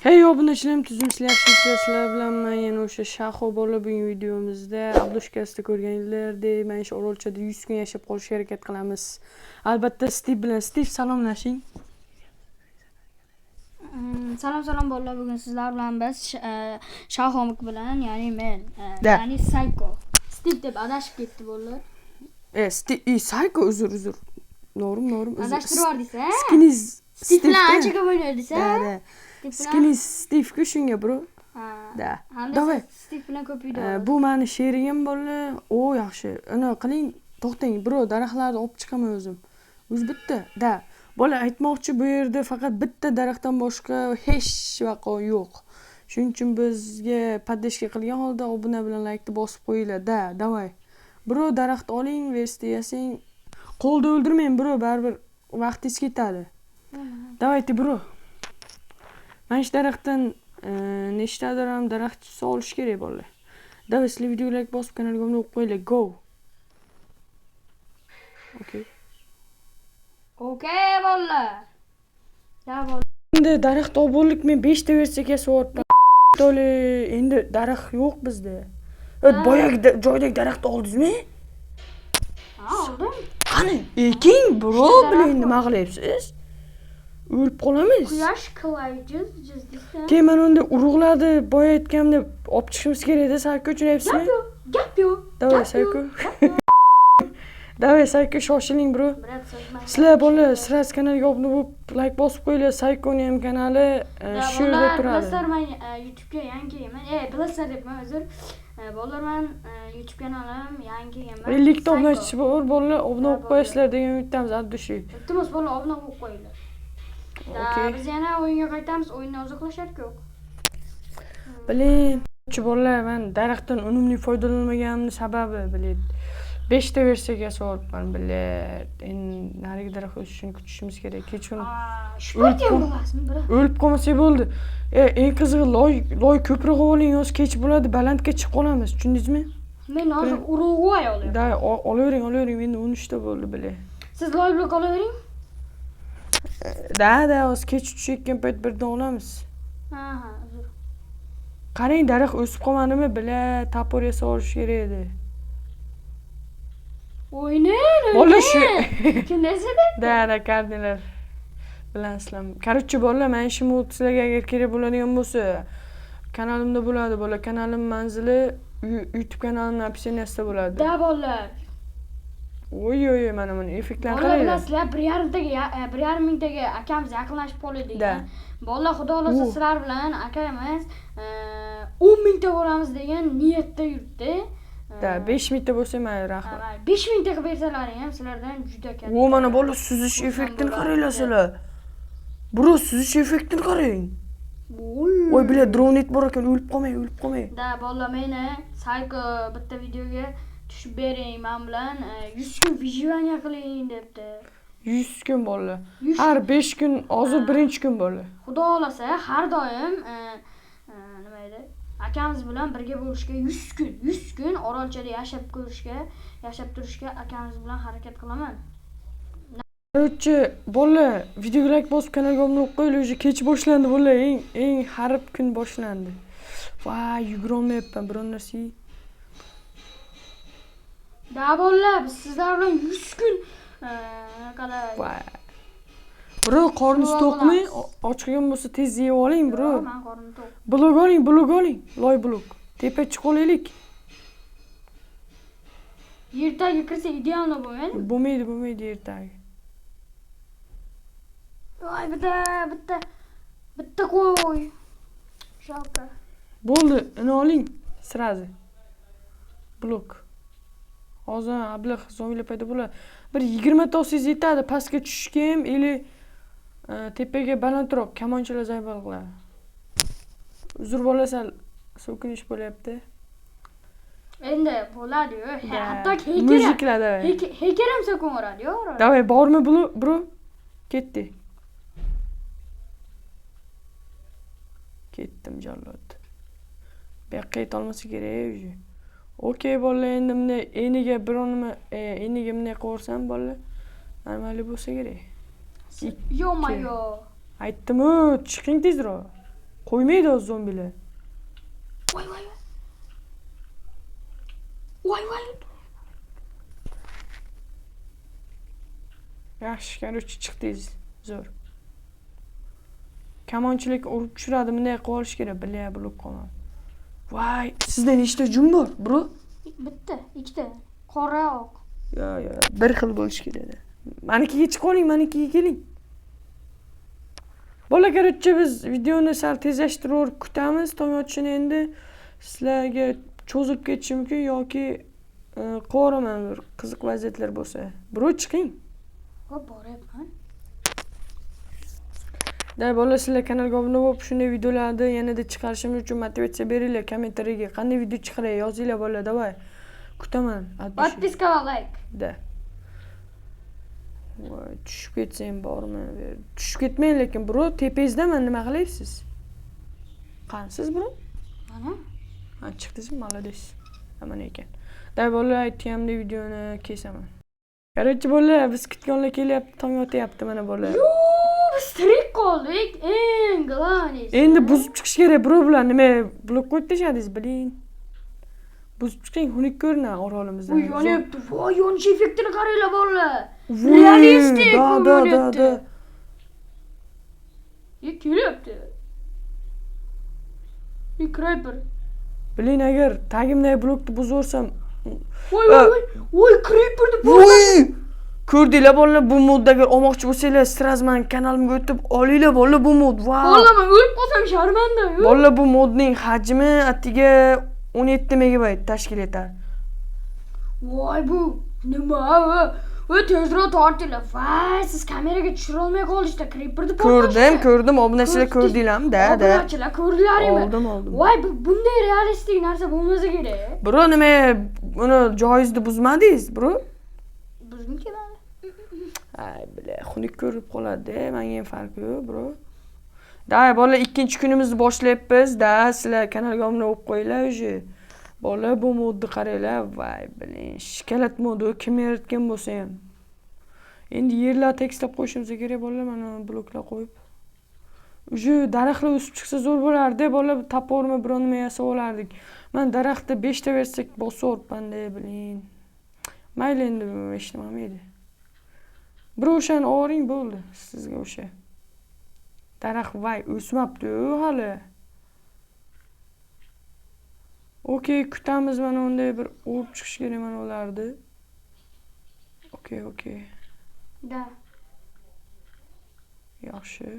Hey obunachilarim, tuzumsizlar, yaxshimisizlar? Sizlar bilan men yana o'sha Shaho bola. Bugungi videomizda обложка sida ko'rganinglardek, mana shu orolchada 100 kun yashab qolishga harakat qilamiz. Albatta Steve bilan. Steve, salomlashing. Salom, salom bolalar, bugun sizlar bilan biz Shahomik bilan, ya'ni men, Da. ya'ni Sayko. Steve deb adashib ketdi bolalar. E, Steve, Sayko, uzr, uzr. No'g'rim, no'g'rim, uzr. Adashtirib yubordingiz, a? Skiniz Steve bilan ancha ko'p o'ynadingiz, a? Да, да. Steve bilan. Skiniz Steve-ku shunga, bro. Ha. Да. Hamda Давай. Steve bilan ko'p video. Bu mani sherigim bolalar. O, yaxshi. Uni qiling, to'xtang, bro, daraxtlarni olib chiqaman o'zim. O'zi bitta. Да. Bola, aytmoqchi, bu yerda faqat bitta daraxtdan boshqa hech vaqo yo'q. Shuning uchun bizga поддержка qilgan holda obuna bilan laykni bosib qo'yinglar. Да, давай. Bro, daraxt oling, versta yasang. Qo'lda o'ldirmang, bro, baribir vaqtingiz ketadi. Давайте, bro. Mana shu daraxtdan nechtadir ham daraxt chiqsa olish kerak bolalar. Давай, sizlar videoga like bosib, kanalga obuna bo'lib qo'yinglar. Go. Okey. Okey bolalar. Да, bolalar. Endi daraxt olib bo'ldik, men 5 ta versiya kesib yuboribman. To'li, endi daraxt yo'q bizda. Boyagi joydagi daraxtni oldingizmi? Ha, oldim. Qani? Eking, bro, Uchta daraxt biling bor. nima qilyapsiz? O'lib qolamiz. Quyosh qilay jiz jiz desa. Keyin mana unda urug'larni boya aytganimdek olib chiqishimiz kerak-da, Sayko, tushunyapsizmi? Gap yo'q, gap yo'q. Давай, gap Sayko. yo'q, gap yo'q. Давай, Sayko, shoshiling, bro. Брат, sozman. Sizlar bolalar сразу kanalga obuna bo'lib, like bosib qo'yinglar. Saykoni ham kanali shu yerda Bolalar, turadi. bilasizlar, men YouTube'ga yangi kelganman. Bilasizlar debman, uzr. Bolalar, men YouTube kanalim yangi kelganman. 50 ta Sayko. obunachi bor, bolalar, obuna Ha, bo'lib qo'yasizlar degan umiddamiz, от души. Iltimos, bolalar, obuna bo'lib qo'yinglar. Да, Okey. biz yana o'yinga qaytamiz. O'yindan uzoqlasharku. Блин, bolalar, men daraxtdan unumli foydalanmaganimni sababi, блин. 5 ta versiyaga yasayapman, блин. Endi narigi daraxt o'sishini kutishimiz kerak. Kechqurun Shu payt ham bo'lasizmi, брат? o'lib qolmasak bo'ldi. Eng qizig'i loy, loy ko'proq oling, yoz kech bo'ladi, balandga chiqib qolamiz, tushundingizmi? Men hozir urug'voy olyapman. Да, olavering, olavering, menda 13 ta bo'ldi, блин. Siz loy blok olavering. Да, да, hozir kech tushayotgan payt birdan olamiz. Ha, uzr. Qarang, daraxt o'sib qolmadimi, бля, топор yasab olish kerak edi. O'ynin, Bola shu Kim desadi? Да, да, kardinal bilansizlar. Короче, bolalar, mana shu mod sizlarga agar kerak bo'ladigan bo'lsa, kanalimda bo'ladi, bola. Kanalim manzili YouTube kanalimning описание sida bo'ladi. Да, bolalar. Oy, oy, oy, mana buni effektlarni Bolalar, qaranglar. bilasizlar, 1,5 taga, 1,5 mingtaga akamiz yaqinlashib qoldi Да. degan. Bolalar, xudo xohlasa sizlar bilan akamiz 10 mingta bo'lamiz degan niyatda yuribdi. Да, 5 mingta bo'lsa mayli, rahmat. 5 mingta qilib bersalaring ham sizlardan juda katta. O, mana bola, suzish Xursand effektini bo'lardim. qaranglar sizlar. Bro, suzish effektini qarang. Oy. Voy, бля, dronet bor ekan, o'lib qolmang, o'lib qolmang. Да, bolalar, meni Sayko bitta videoga tushib bering, men bilan 100 kun выживание qiling debdi. 100 kun, bolalar. 100 Har 5 kun, hozir Ha. birinchi kun, bolalar. Xudo xohlasa har doim nima edi? Akamiz bilan birga bo'lishga 100 kun, 100 kun orolchada yashab ko'rishga, yashab turishga akamiz bilan harakat qilaman. Короче, bolalar, videoga like bosib, kanalga obuna bo'lib qo'yinglar, уже kech boshlandi, bolalar, eng eng harib kun boshlandi. Voy, yugurolmayapman, biron narsa. Да, bolalar, biz sizlar bilan 100 kun qanaqalar Voy. Bro, qorningiz Survival to'qmi? qilamiz. Ochgan bo'lsa tez yeb oling, bro. Yo'q, men qornim to'q. Blok oling, blok oling. Loy blok. Tepa chiqib olaylik. Yer tagiga kirsa идеально bo'lmaydi. Bo'lmaydi, bo'lmaydi yer tagi. Voy, bitta, bitta, bitta qo'y. Жалко. Bo'ldi, uni oling сразу. Blok. Hozir ablah zombilar paydo bo'ladi. Bir 20 ta olsangiz yetadi, pastga tushishga ham или tepaga balandroq kamonchilar заебал qiladi. Uzr bola, sal so'kinish bo'lyapti. Endi bo'ladi-yu. Да. Hattoki hacker ham, Мужик lar, давай. Hacker ham so'kinaveradi-yu. Давай, bormi bro? Ketdi. Ketdim jallod. Bu yoqqa yetolmasa kerak уже. Okey bolalar, endi bunday eniga biron nima, eniga bunday qilib bolalar, нормально bo'lsa kerak. Ё-моё. Aytdim-u, chiqing tezroq. Qo'ymaydi o'zi zombilar. Voy voy. Voy voy. Yaxshi, короче, chiqdingiz. Zo'r. Kamonchilik urib tushiradi, bunday qilib olish kerak. Бля, blok qolmadi. Voy, sizda nechta jun bor, bro? Bitta, ikkita. Qora, oq. Yo, yo, bir xil bo'lishi kerak. Manikiga chiqib oling, manikiga keling. Bola, короче, biz videoni sal tezlashtirib kutamiz tong otishini endi. Sizlarga cho'zilib ketishi mumkin yoki qilaman bir qiziq vaziyatlar bo'lsa. Bro, chiqing. Hop, boryapman. Da bola, sizlar kanalga obuna bo'lib, shunday videolarni yanada chiqarishimiz uchun motivatsiya beringlar kommentariyaga. Qanday video chiqaray yozinglar bola, давай. Kutaman. Подписка va like. Da. Voy, tushib ketsam bormi? Tushib ketmang lekin bro, tepangizdaman, nima qilyapsiz? Qansiz bro? Mana. Ha, chiqdingizmi? Молодец. Mana ekan. Da bola, aytganimdek videoni kesaman. Короче, bola, biz kutganlar kelyapti, tong otyapti mana bola. Yo'q, biz tirik qoldik. Eng главный. Endi buzib chiqish kerak bro bilan. Nima blok qo'yib tashladingiz, блин. Buzib chiqing, xunuk ko'rinadi orolimizda. Voy, yonyapti. Voy, yonish effektini qaranglar bolalar. Realistik. Da, da, da, da. Ye, kelyapti. Ye, creeper. Блин, agar tagimdagi blokni buzib. Voy, voy, voy. Voy, creeperni Voy! Ko'rdinglar bolalar, bu modda agar olmoqchi bo'lsanglar, сразу meni kanalimga o'tib olinglar bolalar bu mod. Vau. Bolalar, men o'lib qolsam sharmanda. Bolalar, bu modning hajmi atiga 17 megabayt tashkil etadi. Voy, bu nima? Voy, tezroq tortinglar. Voy, siz kameraga tushira olmay qoldingizda, creeperni Ko'rdim, ko'rdim, obunachilar ko'rdinglarmi? Da, da. Obunachilar ko'rdilaringmi? Oldim, oldim. Voy, bunday realistik narsa bo'lmasa kerak. Bro, nima uni joyingizni buzmadingiz, bro? Buzgim kelmadi. Ay, бля, xunuk ko'rib qoladi-da, menga ham farqi yo'q, bro. Da, bolalar, ikkinchi kunimizni boshlayapmiz, da, sizlar kanalga obuna bo'lib qo'yinglar уже. Bolalar, bu modni qaranglar, voy, блин, shkalat modi kim yaratgan bo'lsa ham. Endi yerlar tekislab qo'yishimiz kerak bolalar, mana bloklar qo'yib. Уже daraxtlar o'sib chiqsa zo'r bo'lardi, bolalar, topormi biron nima yasab olardik. Men daraxtni 5 ta bersak bosoribman-da, блин. Mayli endi hech nima bo'lmaydi. Bir o'shani oling bo'ldi, sizga o'sha. Daraxt voy o'smabdi-yu hali. Okey, kutamiz mana unday bir o'rib chiqish kerak mana ularni. Okey, okey. Da. Yaxshi.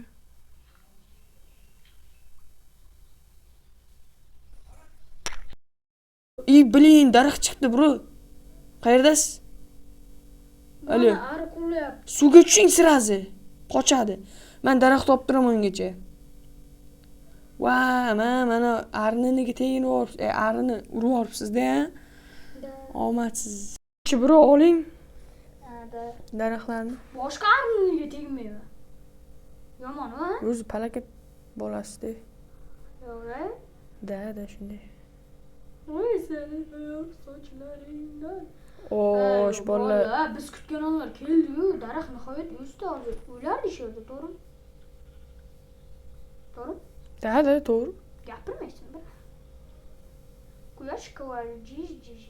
I, блин, daraxt chiqdi, bro. Qayerdasiz? Alo. Mana ari qulayapti. Suvga tushing сразу. Qochadi. Men daraxt olib turaman ungacha. Va, mana arininiga teginib yuboribsiz, arini urib yuboribsiz-da. Da. Omadsiz. Bro, oling. Da. Daraxtlarni. Boshqa ariniga tegmayman. Yomon, ha? O'zi palakat bolasi-da. Yo'q, Da, da, shunday. Voy, seni sochlaringdan. Xo'sh, bolalar. Bolalar, biz kutgan onlar keldi-yu, daraxt nihoyat o'sdi hozir. O'lardi shu yerda, to'g'rimi? To'g'rimi? Da, da, to'g'ri. Gapirmaysan, bir. Quyosh jiz jiz.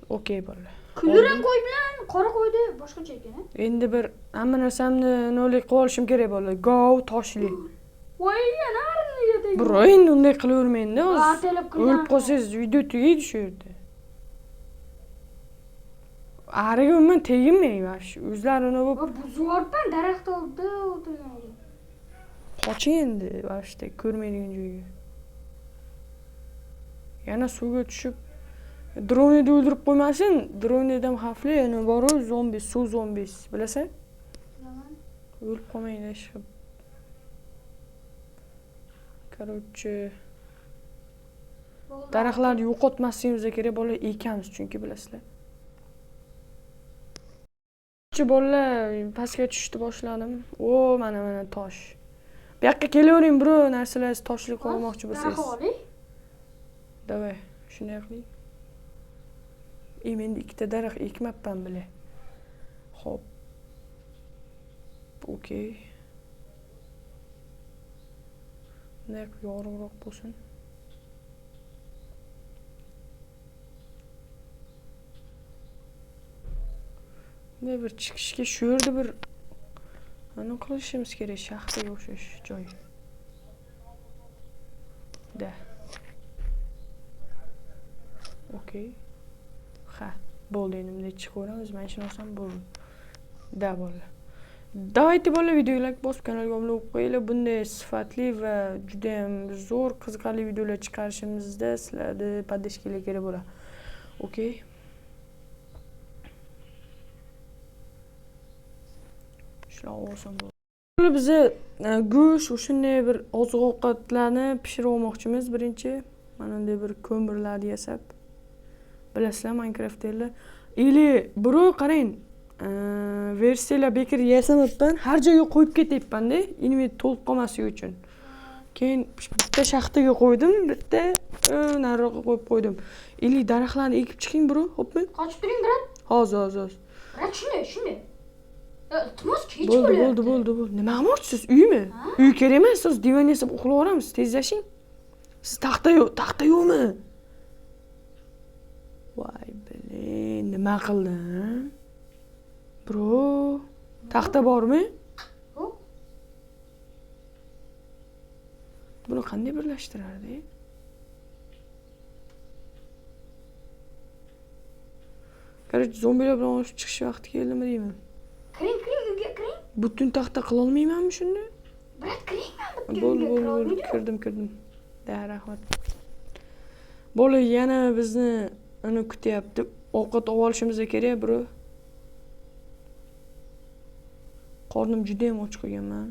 Okey, bolalar. Kulrang qo'y bilan qora qo'ydi boshqacha ekan, a? Endi bir hamma narsamni nollik qilib olishim kerak bolalar. Gov toshli. Voy, yana ariniga tegdi. Bro, endi unday qilavermang-da, o'zi. Artalab qilgan. O'lib qolsangiz video tugaydi shu yerda. Ariga umuman teginmang, вообще. O'zlarini bo'lib Voy, buzib yuboribman, daraxt oldida o'tirgan edim. Qoching endi, вообще ko'rmaydigan joyga. Yana suvga tushib dronni o'ldirib qo'ymasin. Dronnidan xavfli, yana bor-u zombi, suv zombisi, bilasan? Bilaman. O'lib qolmanglar ish qilib. Короче, Bo'ldi. daraxtlarni yo'qotmasligimiz kerak, bolalar, ekamiz chunki bilasizlar. Bolalar, pastga tushishni boshladim. O, mana mana tosh. Bu yoqqa kelavering, bro, narsalar toshli qilmoqchi bo'lsangiz. Daraxt oling. Давай, shunday qiling. Endi ikkita daraxt ekmabman bile. Xo'p. Okey. Bunday qilib yorug'roq bo'lsin. Bunday bir chiqishga shu yerda bir nima qilishimiz kerak, shaxtaga o'xshash joy. Da. Okey. Ha, bo'ldi, endi bunday chiqaveramiz. Mana shuni olsam bo'ldi. Da, bo'ldi. Давайте bolalar, videoga like bosib, kanalga obuna bo'lib qo'yinglar. Bunday sifatli va juda ham zo'r, qiziqarli videolar chiqarishimizda sizlarni поддержкалар kerak bo'ladi. Okey. Shular olsam bo'ladi. Biz go'sht, o'shanday bir oziq-ovqatlarni pishirib olmoqchimiz birinchi. Mana bunday bir ko'mirlarni yasab. Bilasizlar, Minecraftdagilar. Ili birov qarang, versiyalar bekor yasamabman, har joyga qo'yib ketyapman-da, invent to'lib qolmasligi uchun. Keyin bitta shaxtaga qo'ydim, bitta nariroqqa qo'yib qo'ydim. Ili daraxtlarni ekib chiqing birov, xo'pmi? Qochib turing, brat. Hozir, hozir, hozir. Brat, shunday, shunday. Iltimos, kech Bo'ldi, bo'lyapti. bo'ldi, bo'ldi, bo'ldi. Nima qilmoqchisiz? Uymi? Uy kerak emas, siz divan yasab uxlayveramiz, tezlashing. Siz taxta yo'q, taxta yo'qmi? Voy, blin, nima qildim? Bro, taxta bormi? Yo'q. Buni qanday birlashtirardik? Короче, zombilar bilan urushib chiqish vaqti keldimi deyman. Kiring, kiring, uyga kiring. Butun taxta qila olmaymanmi shunda? Brat, kiring, men bitta Bo'ldi, uyga bo'ldi, kira bo'ldi. olmayman. Kirdim, kirdim. Da, rahmat. Bola yana bizni uni kutyapti. Ovqat olib olishimiz kerak, bro. Qornim juda ham och qolganman.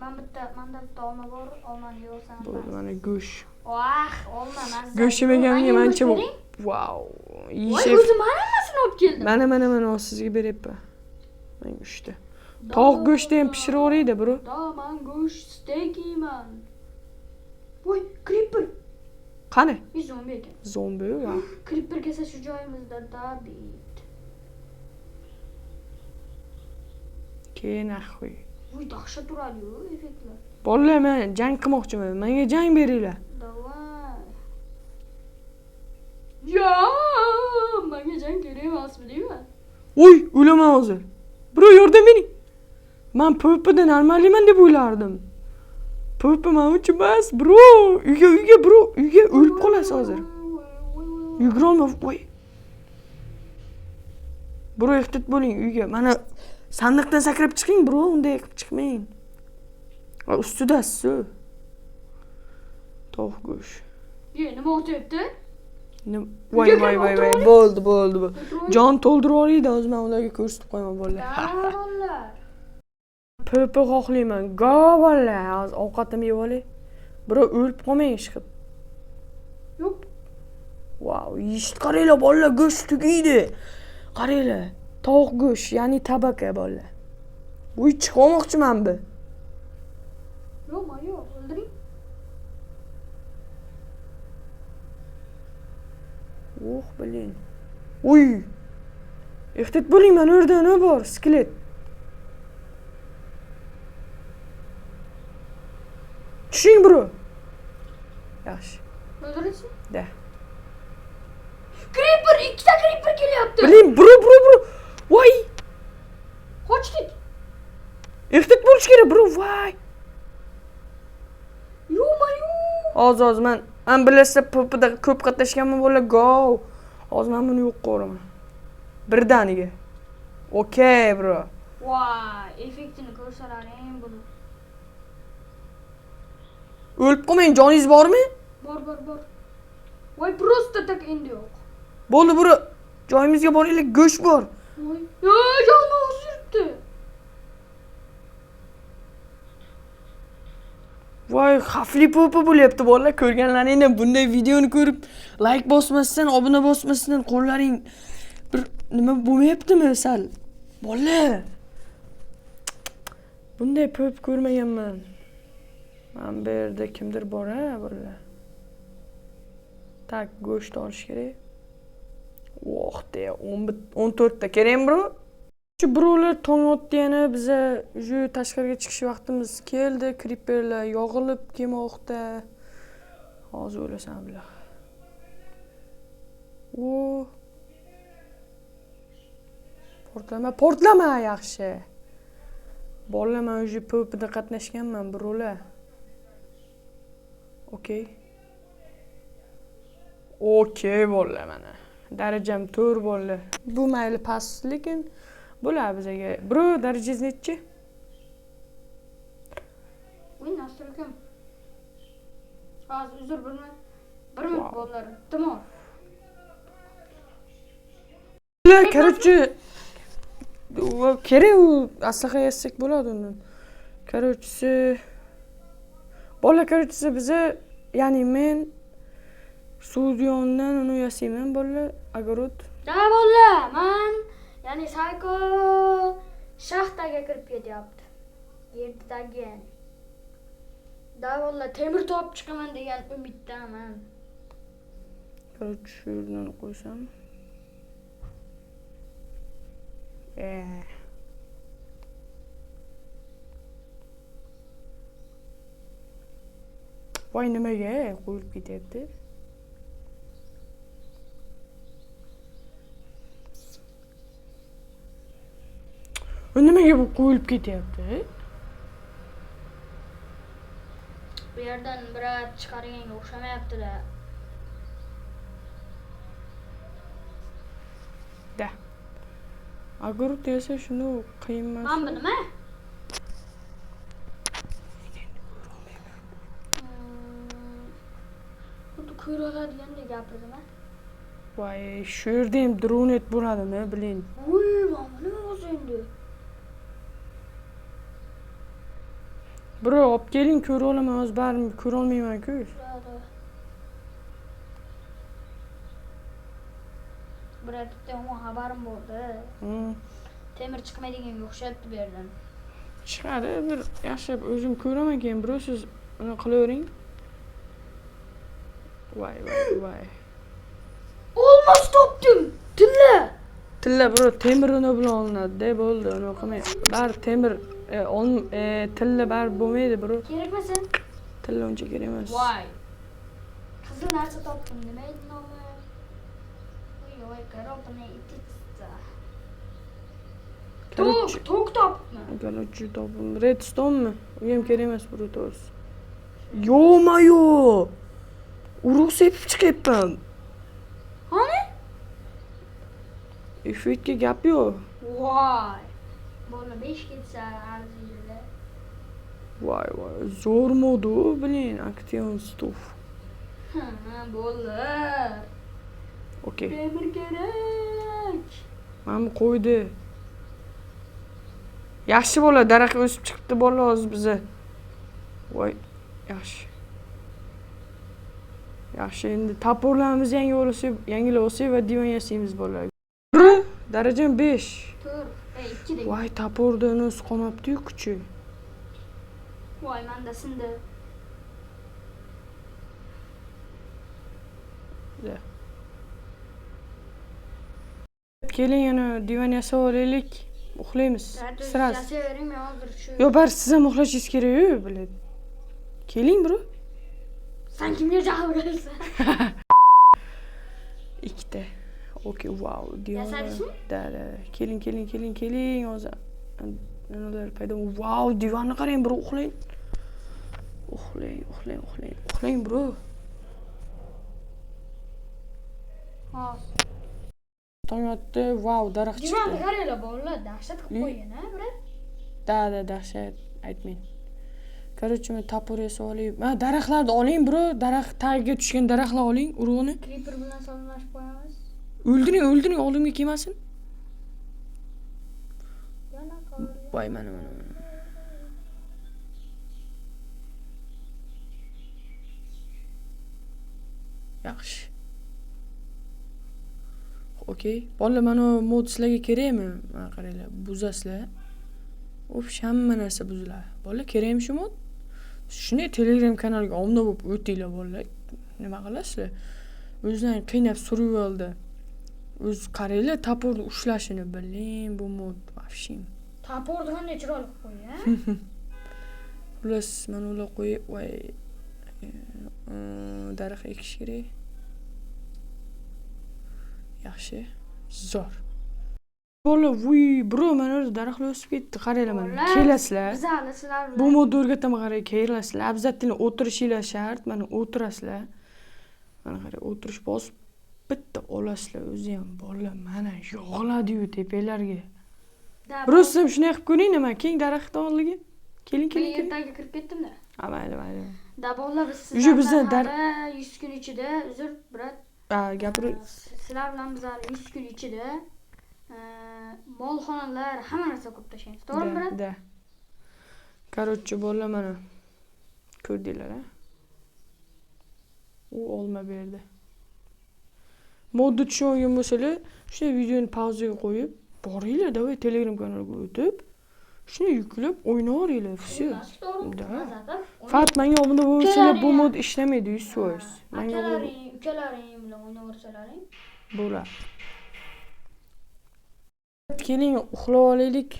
Men bitta, menda bitta olma bor, olmani yeyolsam. Bo'ldi, mana go'sht. Voh, olma mazza. Go'sht yemaganimga Ayni ancha go'sht bu- bering. Vau. Voy, Yeyishib. o'zim hammasini olib keldim. Mana, mana, mana, hozir sizga beryapman. Mana 3ta. Tovuq go'shti ham pishirib yuborayda, bro. Da, men go'sht steak yeyman. Voy, creeper. Qani? Bir zombi ekan. Zombi, va. Creeper kelsa shu joyimizda David. Keyin axuy. Voy, dahshat uradi-yu effektlar. Bolalar, men jang qilmoqchiman. Menga jang beringlar. Davay. Ya, menga jang kerak emasmi deyman. Oy, o'laman hozir. Bro, yordam bering. Men PvPda normalman deb o'ylardim. PvP men uchun emas, bro. Uyga, uyga, bro, uyga o'lib qolasiz hozir. Yugura olma, voy. Bro, ehtiyot bo'ling uyga. Mana sandiqdan sakrab chiqing, bro, unday qilib chiqmang. Va ustidasiz-ku. Tovuq go'sht. Ye, nima o'tyapti? Voy, Uyga voy, kirib voy, voy. o'tirib Bo'ldi, bo'ldi, bo'ldi. O'tirib Jon to'ldirib yuboraydi, hozir men ularga ko'rsatib qo'yaman bolalar. Bolalar. PvP xohlayman. Go bolalar, hozir ovqatimni yeb olay. Bro, o'lib qolmang ishqib. Yo'q. Vau, yeyishni qaranglar bolalar, go'sht tugaydi. Qaranglar, tovuq go'sht, ya'ni tabaka bolalar. Uy, chiqib olmoqchiman bu. Yo'q, men yo'q, o'ldiring. Oh, blin. Uy. Ehtiyot bo'ling, mana yerda nima bor? Skelet. Tushing, bro. Yaxshi. O'ldirishmi? Da. Creeper, ikkita creeper kelyapti. Blin, bro, bro, bro. Voy. Qochdik. Ehtiyot bo'lish kerak, bro. Voy. Yo'q, men yo'q. Hozir, hozir men bilasizlar, PvPda ko'p qatnashganman bolalar, go. Hozir men buni yo'q qilaman. Birdaniga. Okey, bro. Voy, effektini ko'rsalaring buni. O'lib qolmang, joningiz bormi? Bor, bor, bor. Voy, просто так endi yo'q. Bo'ldi, bro. Joyimizga boraylik, go'sht bor. Voy, yo, jonim og'zida yuribdi. Voy, xavfli PvP bo'lyapti bolalar. Ko'rganlaringni bunday videoni ko'rib like bosmasdan, obuna bosmasdan qo'llaring bir nima bo'lmayaptimi sal? Bolalar. Bunday PvP ko'rmaganman. Mana bu yerda kimdir bor-a, bolalar. Tak, go'sht olish kerak. Voh, deya, 14 ta kerakmi, bro? Shu birovlar tong otdi yana biza уже tashqariga chiqish vaqtimiz keldi. Creeperlar yog'ilib kelmoqda. Hozir o'lasan bular. O. Portlama, portlama yaxshi. Bolalar, men уже PvPda qatnashganman, birovlar. Okey. Okey bolalar mana. Darajam 4 bolalar. Bu mayli past, lekin bular bizaga. Bro, darajangiz nechi? Uy, nastroykim. Hozir uzr, bir minut. Bir minut bolalar. Tamom. Короче, kerak u aslaha yasak bo'ladi undan. Короче, bola, короче, biza, ya'ni men suv yonidan uni yasayman bolalar, огород. Da bolalar, man ya'ni Sayko shaxtaga kirib ketyapti. Yerdagi ya'ni. Da bolalar, temir topib chiqaman degan umiddaman. Короче, shu yerdan qo'ysam. Voy, nimaga qo'yilib ketyapti? Nimaga bu qo'yilib ketyapti? Bu yerdan biror chiqarganga o'xshamayapti-da. Da. Огород esa shuni qiyin emas. Mana bu nima? Xuddi ko'ra oladigandek gapirdim-a. Voy, shu yerda ham dronet bo'ladimi, biling. Voy, mana bu nima o'zi endi? Birov olib keling, ko'ra olaman, hozir baribir ko'ra olmayman-ku. Biror bitta yomon xabarim bo'ldi. Temir chiqmaydiganga o'xshabdi bu yerdan. Chiqadi, bir yaxshi o'zim ko'raman keyin, birov siz uni qilavering. Voy, voy, voy. Olmos topdim. Tilla. Tilla birov temir uni bilan olinadi-da, bo'ldi, uni qilmang. Bari temir, tilla bari bo'lmaydi birov. Kerakmasa? Tilla uncha kerak emas. Voy. Qizil narsa topdim, nima edi nomi? Voy, коробка ititsa. Tok, tok topibman. Короче, topdim. Redstone'mi? U ham kerak emas birov, to'g'risi. Yo-mayo! Urug' sepib chiqyapman. Qani? Effektga gap yo'q. Voy. Bola 5 ketsa arziydi. Voy, voy, zo'r mod u, biling, Action Stuff. Ha, bo'ldi. Okey. Temir kerak. Mana bu qo'ydi. Yaxshi bola, daraxt o'sib chiqibdi bola hozir biza. Voy, yaxshi. Yaxshi, endi toporlarimizni yangi olsak, yangilab olsak va divan yasaymiz bolalar. Darajam 5. 4, 2 degan. Voy, toporda uni qolmabdi-yu kuchi. Voy, menda sindi. Da. Keling, yana divan yasab olaylik. Uxlaymiz. Sraz. Yasayvering, men hozir shu. Yo'q, bari siz ham uxlashingiz kerak-ku, biladi. Keling, bro. Sen kimga jahl qilasan? Ikkita. Okey, wow, divan. Yasadingizmi? Da, da. Keling, keling, keling, keling. Hozir nimalar paydo. Wow, divanni qarang, bro, uxlang. Uxlang, uxlang, uxlang. Uxlang, bro. Hozir. Tong otdi, wow, daraxt chiqdi. Divanni qaranglar, bolalar, dahshat qilib qo'ygan, ha, bro? Da, da, dahshat aytmang. Короче, men topor yasab olay. Mana daraxtlarni oling, bro. Daraxt tagiga tushgan daraxtlar oling, urug'ini. Creeper bilan salomlashib qo'yamiz. O'ldiring, o'ldiring, oldimga kelmasin. Yana qoldi. Voy, mana, mana, mana. Yaxshi. Okey. Bolalar, mana bu mod sizlarga kerakmi? Mana qaranglar, buzasizlar. O'f, hamma narsa buziladi. Bolalar, kerakmi shu mod? Shunday Telegram kanaliga obuna bo'lib o'tinglar bolalar. Nima qilasizlar? O'zlaring qiynab survivalda O'zi qaranglar, топор ni ushlashini, блин, bu mod вообще. Топор ni qanday chiroyli qilib qo'ygan. Xullas, mana ular qo'yib, voy, daraxt ekish kerak. Yaxshi, zo'r. Bola, vuy, bro, mana yerda daraxtlar o'sib ketdi. Qaranglar mana. Bolalar, Kelasizlar. Biz hali sizlar bilan Bu modni o'rgataman, qarang, kelasizlar. Обязательно o'tirishinglar shart. Mana o'tirasizlar. Mana qarang, o'tirish bosib bitta olasizlar o'zi ham bola mana yog'iladi-yu tepalarga. Da, Bro, siz ham shunday qilib ko'ring nima, keng daraxt oldiga. Keling, men keling, keling. ertaga kirib ketdim-da. Ha, mayli, mayli. Da bolalar, biz Уже sizlar bizni bilan hali 100 kun ichida, uzr, брат. Ha, gapir. Sizlar bilan biz hali 100 kun ichida molxonalar, hamma narsa qurib tashlaymiz. To'g'rimi, Да, брат? Да. Короче, bola mana ko'rdinglar, a? U olma berdi. Modni tushungan bo'lsalar, shunday videoni pauzaga qo'yib, boringlar, давай Telegram kanaliga o'tib, shuni yuklab o'ynayveringlar, всё. To'g'ri. Да. Zaten Faqat menga obuna bo'lmasalar bu Ukalaring mod ishlamaydi 100%. Menga obuna Akalaring, ukalaring bilan o'ynaversalaring. Bo'ladi. Keling, uxlab olaylik.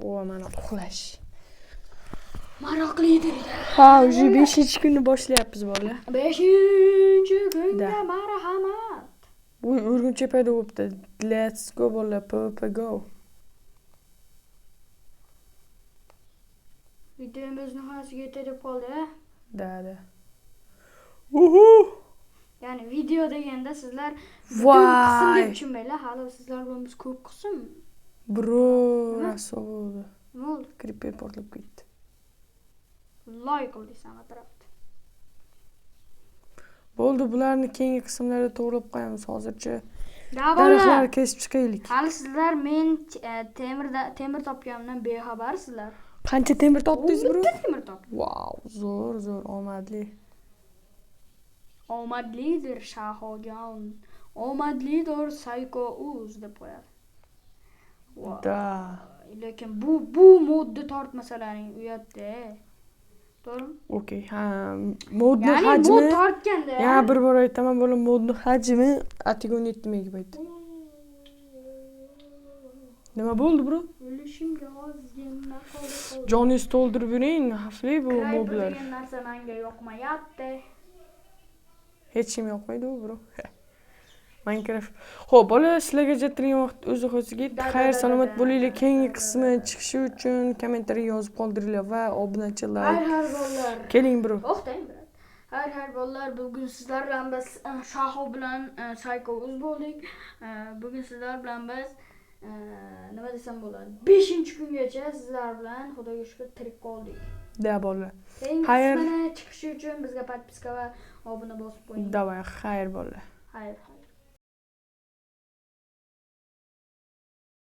O, mana uxlash. Maroqlidir. Ha, уже 5-kunni boshlayapmiz, bola. 5-kunga Da. marhamat. Uy, o'rgimchak paydo bo'libdi. Let's go, bola, PvP go. Videomiz nihoyasiga yetay deb qoldi. Да, да. Uhu! Ya'ni video deganda sizlar butun qism Voy! deb tushunmanglar. Hali sizlar bilan biz ko'p qism. Bro, Nima? raso bo'ldi. Nima bo'ldi? Creeper portlab ketdi. Loy qildingiz atrofda. Bo'ldi, bularni keyingi qismlarda to'g'rilab qo'yamiz. Hozircha Da bolalar. daraxtlarni kesib chiqaylik. Hali sizlar men temir topganimdan bexabarsizlar. Qancha temir topdingiz, bro? Bitta temir topdim. Vau, zo'r, zo'r, omadli. Omadlidir Shahojon. Omadlidir Sayko Uz deb qo'yadi. Voy. Da. Lekin bu modni tortmasalaring uyatda. To'g'rimi? Okey, ha, modni Ya'ni mod hajmi tortganda. Ya bir bor aytaman, bola, modni hajmi atigi 17 megabayt. Nima bo'ldi, bro? O'lishimga ozgina qoldi. Joningizni to'ldirib yuring, xavfli bu Creeper moblar. degan narsa menga yoqmayapti. Hech kim yoqmaydi u, bro. Minecraft. Xo'p, bola, sizlarga ajratilgan vaqt o'z nihoyasiga yetdi. Da, da, Xayr, da, salomat da, bo'linglar. da, Keyingi da, da, qismi da. chiqishi uchun kommentariy yozib qoldiringlar va obunachi Har like. har bolalar. Keling, bro. To'xtang, брат. Har har bolalar, bugun sizlar bilan biz Shaho bilan Sayko Uz bo'ldik. Bugun sizlar bilan biz nima desam bo'ladi? 5-kungacha sizlar bilan Xudoga shukr tirik qoldik. Da, bolalar. Keyingi Xayr. qismini chiqishi uchun bizga подписка va obuna bosib qo'ying. Давай, xayr, bolalar. Xayr, xayr.